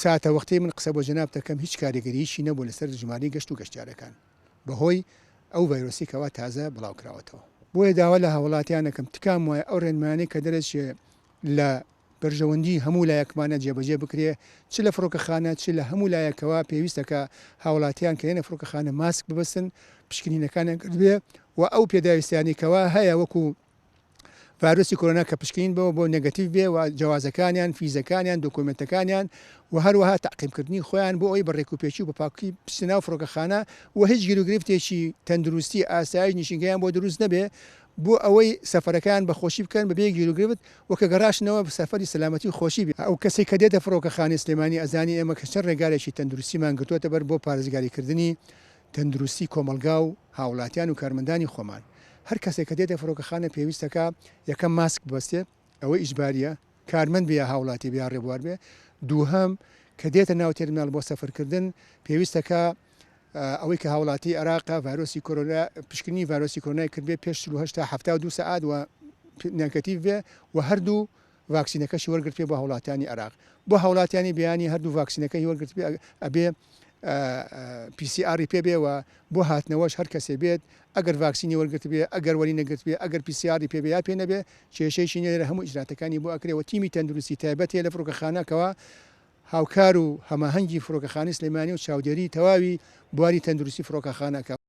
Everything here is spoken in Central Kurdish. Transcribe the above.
ساتەوەختەی من قسە بۆ جەنابت دەکەم هیچ کاریگەریی نەبووە لەسەر ژمارەی گەشت و گەشتیارەکان بەهۆی ئەو ڤایرۆسەی کەوا تازە بڵاوکراوەتەوە. بۆیە داوا لە هاوڵاتیان دەکەم تکام وایە ئەو ڕێنمایانەی کە دەرەچێ لە بەرژەوەندی هەموو لایەکمانە جێبەجێ بکرێ چ لە فڕۆکەخانە چ لە هەموو لایەکەوە پێویستە کە هاوڵاتیان کە یەنە فڕۆکەخانە ماسک ببەستن پشکنینەکانیان کردبێ و ئەو پێداویستیانەی کەوا هەیە وەکو ڤایرۆسی کۆرۆنا کە پشکنین بۆ بۆ نێگەتیڤ بێ و جەوازەکانیان، فیزەکانیان، دۆکۆمێنتەکانیان و هەروەها تەعقیمکردنی خۆیان بۆ ئەوەی بە ڕێکوپێکی و بە پاکی بچنە ناو فڕۆکەخانە و هیچ گیروگرفتێکی تەندروستی، ئاسایش، نیشینگەیان بۆ دروست نەبێ بۆ ئەوەی سەفەرەکەیان بە خۆشی بکەن بە بێ گیروگرفت و کە گەڕاشنەوە سەفەری سەلامەتی و خۆشی بێ. ئەو کەسەی کە دێتە فڕۆکەخانەی سلێمانی ئەزانی ئێمە کە چەند ڕێگارێکی تەندروستیمان گرتووەتە بەر بۆ پارێزگاریکردنی تەندروستی کۆمەڵگا و هاوڵاتیان و کارمەندانی خۆمان. هەر کەسێک کە دێتە فڕۆکەخانە پێویستەکا یەکەم ماسک ببەستێ، ئەوە ئیجباریە، کارمەند بێ یا هاوڵاتی بێ یا ڕێبوار بێ، دووهەم کە دێتە ناو تێرمیناڵ بۆ سەفەرکردن پێویستەکا ئەوەی کە هاوڵاتی عێراقە ڤایرۆسی کۆرۆنا پشکنینی ڤایرۆسی کۆرۆنای کردبێ پێش 48 تا 72 سەعات و نێگەتیڤ بێ و هەردوو ڤاکسینەکەشی وەرگرتبێ بۆ هاوڵاتیانی عێراق بۆ هاوڵاتیانی بیانی هەردوو ڤاکسینەکەی وەرگرتبێ ئەبێ پی سی ئاڕی پێ بێ و بۆ هاتنەوەش هەر کەسێ بێت ئەگەر ڤاکسینی وەرگرتبێ ئەگەر وەری نەگرتبێ ئەگەر پی سی ئاڕی پێ بێ یا پێ نەبێ کێشەیەکی نیە لێرە هەموو ئیجراتەکانی بۆ ئەکرێ و تیمی تەندروستی تایبەت هەیە لە فڕۆکەخانە کەوا هاوکار و هەماهەنگی فڕۆکەخانەی سلێمانی و چاودێری تەواوی بواری تەندروستی فڕۆکەخانە ئەکا.